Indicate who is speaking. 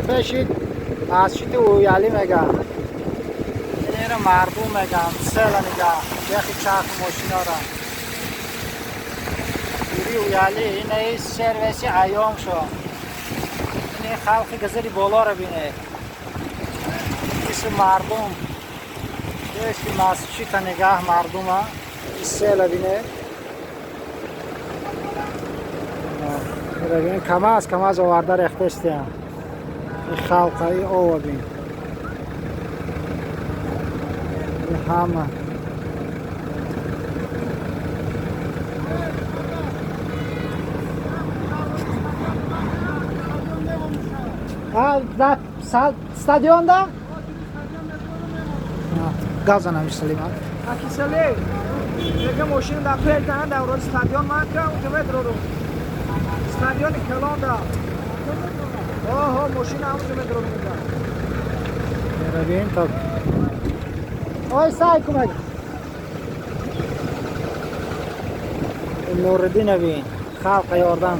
Speaker 1: Пеши масҷиди Уяли меган. Инера мардум меган, села нигаҳ, яхи чарх мошинора. Юри Уяли, инаи сервиси айём шо. Ини халқи газари болоро бине. Иси мардум. Пеши масҷида нигаҳ мардума. Села бине. Бин КамАЗ, КамАЗ оварда рехтестиям. И халқа, и ова бин. И ҳама. А, стадионда? Газа намишсалима.
Speaker 2: Акисале, мега мошин дар пелтана дар роди стадион ман кам унҷа медрорум. Стадиони калон да. Оҳо, мошин ҳамунҷа медрорум мега.
Speaker 1: Меравем то. Ой, сай кумак. Нуриддин бин. Халқа ёрдам.